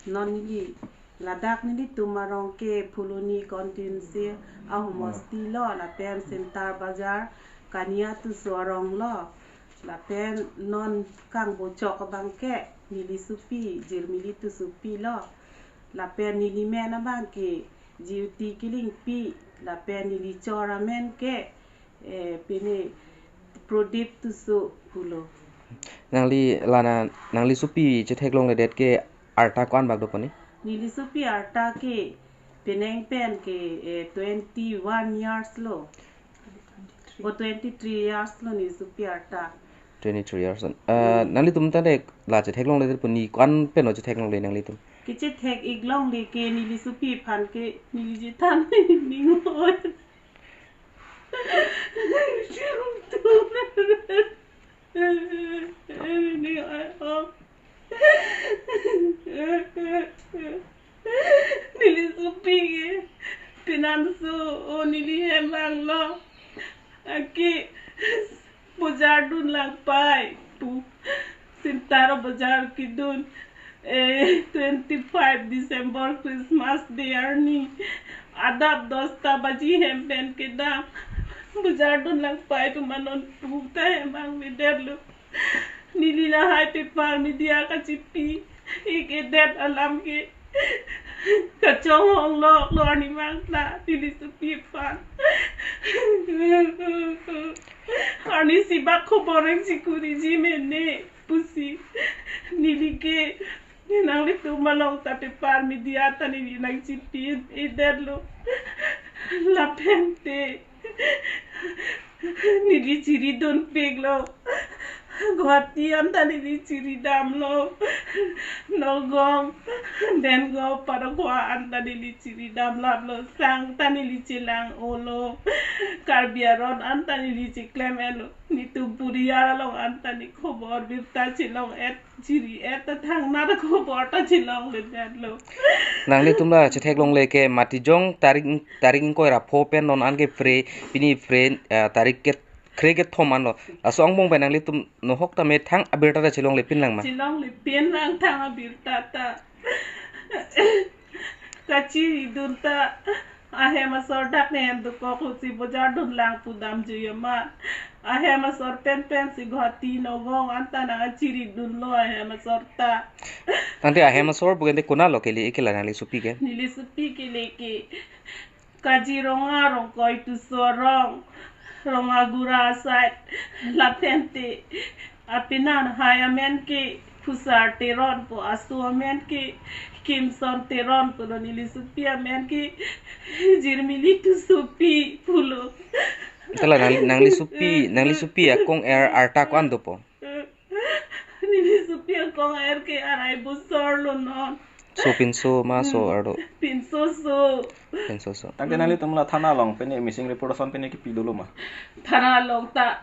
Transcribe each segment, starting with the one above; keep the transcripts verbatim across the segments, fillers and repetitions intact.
Non neli ladak nelitum arong ke Phuloni constituency ahomosti lo, lapen Sintar Bazar Kania Tusu arong lo, lapen non kangbochok abang ke neli sopi Jirmili Tusupi lo, lapen neli men abang ke Jyoti Killingpi, lapen neli chor amen ke eh, pini Prodip Tusu pulo. Nangli lana nangli sopi chetheklongledet ke arta ko-an bak do poni? Neli sopi arta ke penang pen ke eh, twenty-one years lo. O twenty-three years lo neli sopi arta. Twenty-three years. Uh, nanglitum ta de la chetheklongledet poni ko-an pen o chetheklongle nanglitum? Kechethek-ik longle ke neli sopi aphan ke neli chethan ningoi. Neli sopi ke pinanso o neli hem abang lo. Aki bojar dun lang pai pu. Sintar bojar kedun eh, twenty-five December Christmas Day arni adap dosta baji hem pen kedam. Bojar dun lang pai pu ma non puta hem abang avedet lo. Neli lahai paper media kachipi-ik edet alam ke kachonghong lo lo arni abang ta neli sopi aphan. Arnisi bak khobor nangchikuriji mene pusi neli ke nanglitum along ta paper media ta neli nangchipi edet lo. Lapen te neli chiri dunpik lo. Guwahati anta neli chiri damlo. Nagaon, Dengaon, Parakuwa anta neli chiri damlaplo. Sang ta neli chelang-olo. Karbi Aron anta neli cheklem-etlo. Netum poriyal along anta ne khobor birta chelong-et, chiri-et ta thangnat khobor ta chelongledet lo. Nanglitum la chetheklongle ke mati jong tarik tarik ingkoi ra pho pen non an ke phre, pini phre, eh, tarik ke kre kethom anlo. Laso angbong pen nanglitum nohok tame thang abirta ta chelonglepin lang ma? Chelonglepin lang thang abirta ta. Kachiri dun ta ahem asor dak ne hem dokok lo si bojar dun lang pu damjui amat. Ahem asor pen pen si Guwahati, Nagaon anta nangchiri dunlo ahem asor ta. Tangte ahem asor pu ke ante konat lo kele-ik ke la nangli sopi ke? Neli sopi kele ke Kaziranga Rongkoi Tusu arong, Rongagura side, lapen te apinan hai amen ke Phusar Teron pu, aso amen ke Kimson Teron pulo, neli sopi amen ke Jirmili Tusupi pulo. Ante la nang, nangli sopi, nangli sopi akong-er arta ko-an dopo? Neli sopi akong-er ke arai bosor lo non. So pinso ma so arlo? Pinso so. Pinso so. Tangte nanglitum la thana along pine missing report ason pine kipi dolo ma? Thana along ta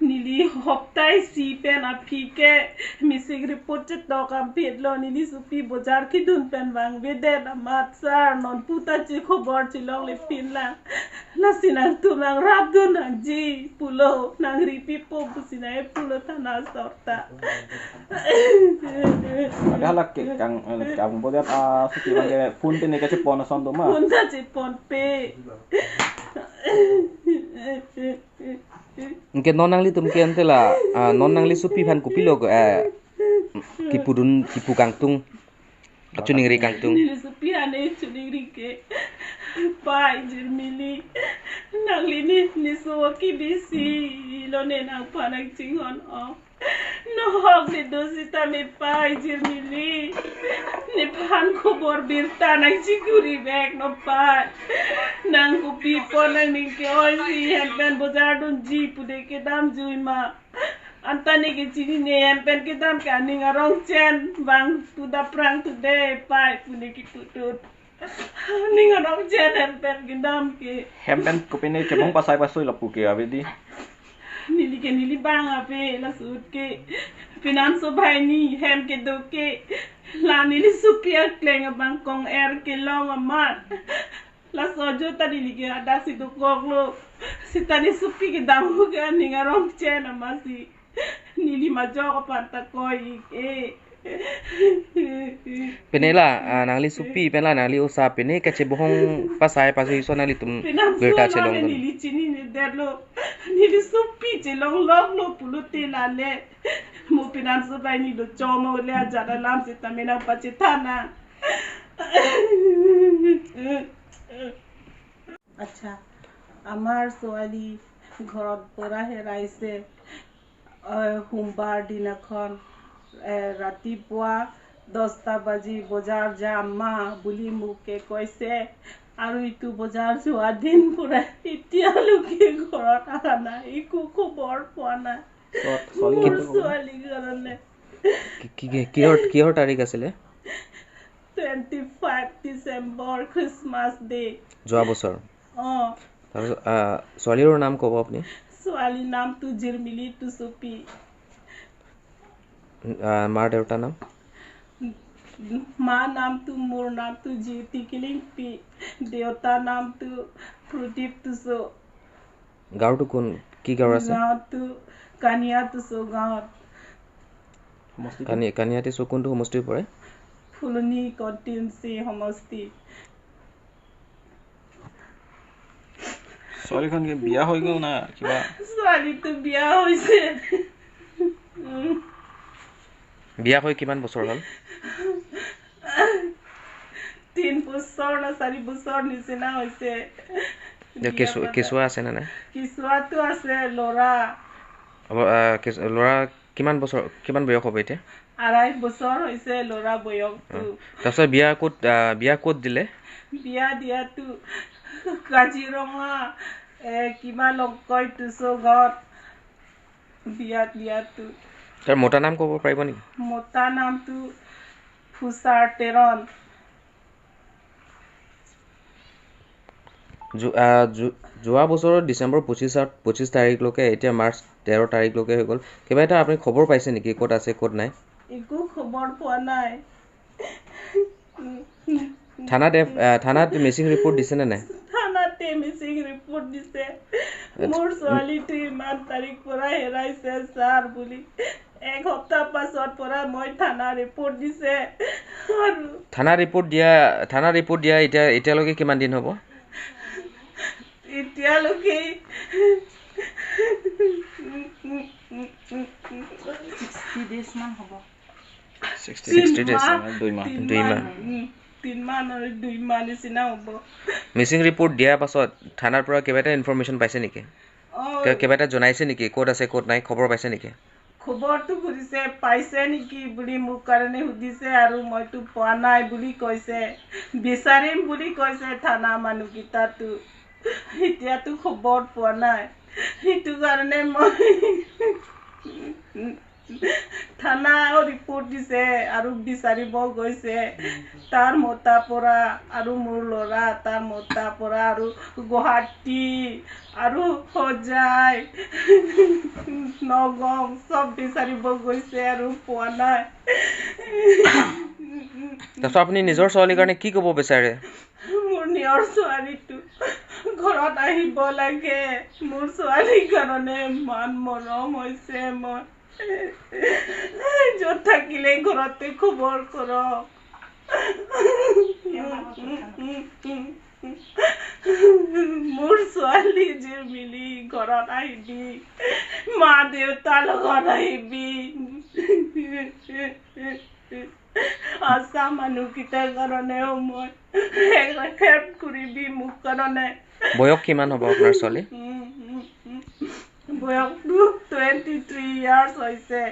neli hopta isi pen aphi ke missing report chetok ampit lo, neli sopi bojar kedun pen vangvedet amat sar non puta che khobor chelonglepin lang. Lasi nangtum nangrapdun nangji pulo, nangripipo pusi nang pulo thana asor ta. Ada halak ke kang, eh, kang bojar, ah, sopi abang ke phone te ne kachepon ason do ma? Phone ta cheponpe. Anke non nanglitum ke ante la, ah, non nangli sopi aphan kopilo ko, eh, kipudun, kipu kangtung. Kachiningri kangtung. Neli sopi aphan ne chiningri ke. Pai Jirmili. Nangli ne, ne so kebisi lo ne nangphan nangchinghon-o. Nohok ne do sitame pai Jirmili. Nephan khobor birta nangchikuri vek non pai. Nang kopi apot nangning ke-oi si hem pen bojar dunji pu de kedamjui ma? Anta ne kechinine hem pen kedam ke aning arong chen vang tu daprang tu de pai pu ne kiputut. Aning arong chen hem pen kedam ke. Hem pen kopine kebong pasai pasoi lapu ke ave di. Neli ke neli bang ave laso ahut ke. Pinanso banghini hem kedo ke la neli sopi akleng abang kong-er kelong amat. Laso ajo ta neli ke hadak si dokok lo. Sita ne sopi kedam ahut ke aning arong chen amatsi neli majok aphan ta koi-ik e. Pine la, ah, nangli sopi, pine la nangli osa, pine kachebohong pasai pasu iso nanglitum Pinam birta suan chelong ne dun. Neli chinine detlo. Neli sopi chelong loklo pulote lale. Mo pinam subai ni do chomo le ajat alam seta mena pachethana. আচ্ছা, আমাৰ ছোৱালী ঘৰত পৰা হেৰাইছে। এ, সোমবাৰ দিনাখন, এ, ৰাতিপুৱা দহটা বাজি বজাৰ যাম মা বুলি মোকে কৈছে। আৰু ইটো বজাৰ যোৱা দিন পৰা এতিয়ালৈকে ঘৰত অহা নাই, একো খবৰ পোৱা নাই। ছোৱা-, ছোৱালী মোৰ কেতিয়া ক'ব? ছোৱালীৰ কাৰণে। কি, কি, কি, কিহৰ, কিহৰ তাৰিখ আছিলে? Twenty five December, Christmas day. যোৱা বছৰ? অ। তাৰপিছত, আহ, ছোৱালীৰ নাম ক'ব আপুনি? ছোৱালীৰ নামটো জিৰমিলি টুচুপি। আহ, মাৰ দেউতাৰ নাম? মা নামটো, মোৰ নামটো জিউতি কিলিংপি, দেউতাৰ নামটো প্ৰদীপ টুচু। গাঁওটো কোন, কি গাঁও আছে? গাঁওটো কানিয়া টুচু গাঁৱত। সমষ্টি? কানি-, কানিয়া টুচু কোনটো সমষ্টিত পৰে? ফুলনি কনষ্টিটুৱেঞ্চি সমষ্টি। ছোৱালীখন কি বিয়া হৈ গ'ল না কিবা? ছোৱালীটো বিয়া হৈছে। উম। বিয়া হৈ কিমান বছৰ হ'ল? তিন বছৰ না চাৰি বছৰ নিচিনা হৈছে। এতিয়া কেঁচু-, বিয়া কেঁচুৱা আছে নে নাই? কেঁচুৱাটো আছে, ল'ৰা। হ'ব, আহ, কেঁচু-, ল'ৰা কিমান বছৰ, কিমান বয়স হ'ব এতিয়া? আঢ়াই বছৰ হৈছে ল'ৰা বয়সটো। অ। তাৰপিছত বিয়া ক'ত, আহ, বিয়া ক'ত দিলে? বিয়া দিয়াটো কাজিৰঙা, এ, কিবা লগ কয় টুচু ঘৰত বিয়া দিয়াটো। তাৰ মতা নাম ক'ব পাৰিব নেকি? মতা নামটো ফুচাৰ তেৰণ। যো-, আহ, যো-, যোৱা বছৰৰ ডিচেম্বৰ পঁচিছত, পঁচিছ তাৰিখলৈকে, এতিয়া মাৰ্চ তেৰ তাৰিখলৈকে হৈ গ'ল। কিবা এটা আপুনি খবৰ পাইছে নেকি, ক'ত আছে, ক'ত নাই? একো খবৰ পোৱা নাই। থানাত এফ-, আহ, থানাত মিচিং ৰিপৰ্ট দিছে নে নাই? থানাতে মিচিং ৰিপৰ্ট দিছে। আচ্ছা। মোৰ ছোৱালীটো ইমান তাৰিখ পৰা হেৰাইছে ছাৰ বুলি। এক সপ্তাহ পাছত পৰা মই থানা ৰিপৰ্ট দিছে। আৰু থানা ৰিপৰ্ট দিয়া, থানা ৰিপৰ্ট দিয়া এতিয়া, এতিয়ালৈকে কিমান দিন হ'ব? এতিয়ালৈকে ছিক্সটি ডেইজ মান হ'ব। ছিক্সটি, ছিক্সটি ডেইজ, তিন মাহ, মানে দুই মাহ। তিন দুই মাহ। মাহ। উম, তিন মাহ নহয়, দুই মাহ নিচিনা হ'ব। মিচিং ৰিপৰ্ট দিয়াৰ পাছত থানাৰ পৰা কিবা এটা ইনফৰমেশ্যন পাইছে নেকি? অ। কিবা, কিবা এটা জনাইছে নেকি? ক'ত আছে, ক'ত নাই, খবৰ পাইছে নেকি? খবৰটো সুধিছে, পাইছে নেকি বুলি মোৰ কাৰণে সুধিছে আৰু মইতো পোৱা নাই বুলি কৈছে। বিচাৰিম বুলি কৈছে থানা মানুহকেইটাতো। এতিয়াতো খবৰ পোৱা নাই। সেইটো কাৰণে মই থানা ৰিপৰ্ট দিছে আৰু বিচাৰিব গৈছে। তাৰ মতা পৰা আৰু মোৰ ল'ৰা, তাৰ মতা পৰা আৰু গুৱাহাটী আৰু হোজাই, নগাঁও চব বিচাৰিব গৈছে আৰু পোৱা নাই। তাৰপিছত আপুনি নিজৰ ছোৱালীৰ কাৰণে কি ক'ব বিচাৰে? মোৰ নিজৰ ছোৱালীটো ঘৰত আহিব লাগে। মোৰ ছোৱালীৰ কাৰণে ইমান মৰম হৈছে মই। য'ত থাকিলে ঘৰতে খবৰ কৰক। মোৰ ছোৱালী জিৰমিলি ঘৰত আহিবি। মা দেউতাৰ লগত আহিবি। আশা মানুহকেইটাৰ কাৰণেও মই হেল্প কৰিবি মোৰ কাৰণে। বয়স কিমান হ'ব আপোনাৰ ছোৱালী? উম, উম, উম। বয়সটো টুৱেণ্টি থ্ৰী ইয়াৰ্ছ হৈছে।